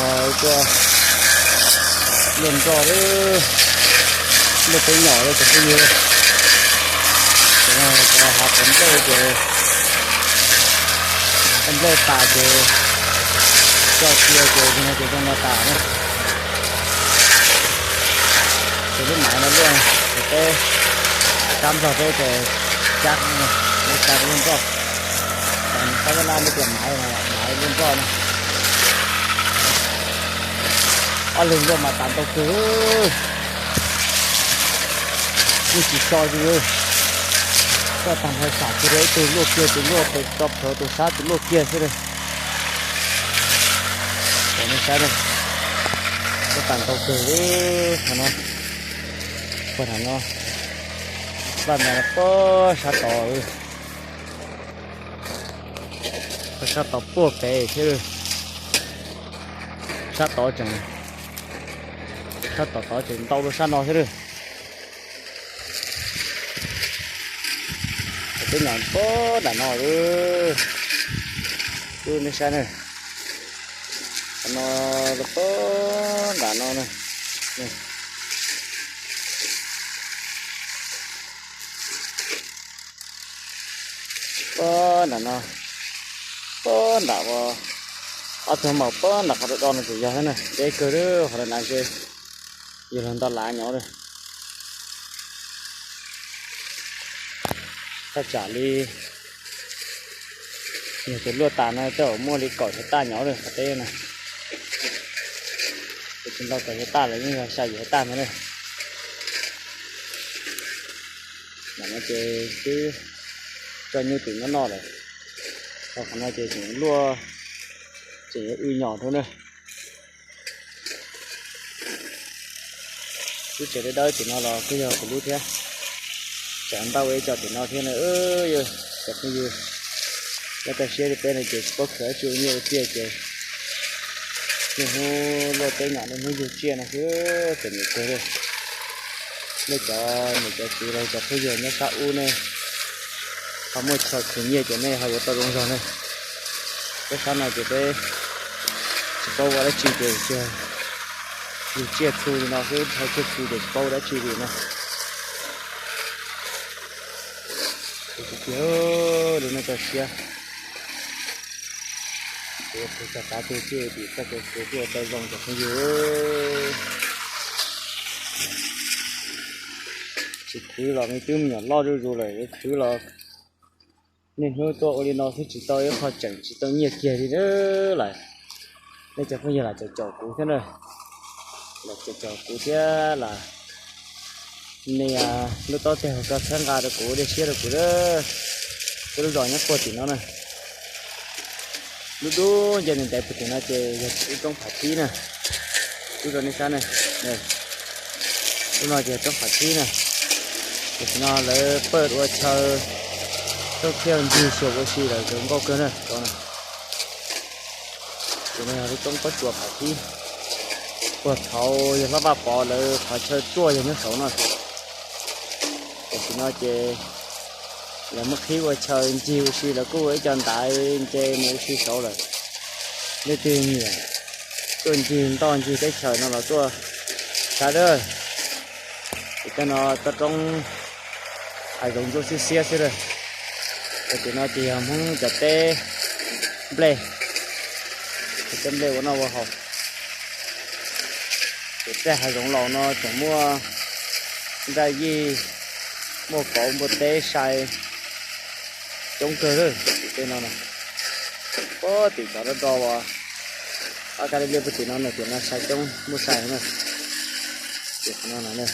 Tuaj luaj nroj, luaj teb nyom li cov phooj ywg. Cov hav cov nplej ces, cov nplej tas ces coj cia ces no ces zoo no tas na. Ces lub maiv no luaj, ces peb sab nplog peb ces cab, cab luaj nroj. Sab Nyab Laj nej tias maiv, maiv luaj nroj na. Ob leeg luaj mas tas ntau kawg. Yeej tsis so li, koj tag nrho xam tsis rau ib tug luaj kiag tus luaj, tus tso plhuav tus sab tus luaj kiag xwb li. Cov nej saib, luaj tas ntau kawg li. Qhov no, qhov no, vaj mas puag sab tod, puag sab tod puag pem thiab. Sab tod tseem, sab tod tod tseem ntau dua sab no thiab. Cov teb nyom puag nram no, nej saib na. Qhov no puag nram no na. Puag nram no, puag nram, ob tug maum puag nram qhov do do no tseem yog thiab na. Deb kawg li, qhov no na ces yog luag nto lav nyob li. Thaj tsam li yog tus luaj tas no tej zaum muaj li kaum hecta nyob li qhov teb na. Tus tsis ntau kaum hecta lawm, yeej yog xya yim hecta ntawd na. Ntawm no ces twb tso nyuj twm nyob noj lawm. Qhov no ces tseem luaj, tseem yuav wb nyom rau na. Lub tsev dawb dawb tim no los kuj yog kuv lub thiab. Tsam ntau ib co tim no thiab na. Cov phooj ywg, nej toj siab li peb no ces tsis paub khwv dab tsi ua nyiaj ua tsiaj ces niaj hnub luaj teb nyom niaj hnub yug tsiaj no xwb ces nyiam kawg li. Nej cov niam cov txiv los cov phooj ywg nyob sab ub nej ho muaj chaw khwv nyiaj ces nej ho yuav tau zoo zog ne. Peb sab no ces peb tsis paub ua dab tsi ces yug tsiaj txhu li no xwb, dhau tsiaj txhu ces tsis paub ua dab tsi li na. Tiag, lub neej toj siab, kuv txog tav twg thiaj tim txoj kev khwv thiaj tau zoo cov phooj ywg. Tsis khwv los me tub me nyuam loj zuj zus lawm, khwv los niaj hnub tuaj ua li no xwb tsis tau ib qho tseem tsis tau nyiaj kiag li lawm. Nej cov phooj ywg lam caum caum kuv thiab na, lam caum caum kuv thiab lam nias lub taub teg tso txhawb nqa rau kuv, dej siab rau kuv. Peb lub zos nyob puag tim no na. Lub dub nce ntev ntev puag tim no ces yog lub roob Phav Thib na. Lub rau nej saib na, lub no ces yog roob Phav Thib na. Ces tim no lawv pawj ua chaw, roob thiaj ncig xyuas ua si lawm zoo nkauj kawg na. Ces no yog lub roob pob tsuas Phav Thib. Puag thaud yog Hlob Vaj Pov lawv qhov chaw ruaj yog nyob saud no. Tam sim no ces lawv muab qhib ua chaw ncig ua si, lawv kuj ua ib co ntaiv nce mus ua si saud lawm. Leej twg nyiam tuaj ncig ntoj ncig teb chaws no los tuaj saib dab. Ces tej no toj roob hav zoov ntsuab xiab xiab xwb lawm. Ces tim no ces yog Hmoob cov teb nplej, cov teb nplej ua noj ua haus. Ces tej hav zoov laus no tseem muaj nraj yij, muaj kauv npua teb sai coob kawg lawm. Tim tej no na, puag tim cov do do uas ab kab liab liab puag tim no na, tim no sai coob muaj sai na. Tim qhov no na,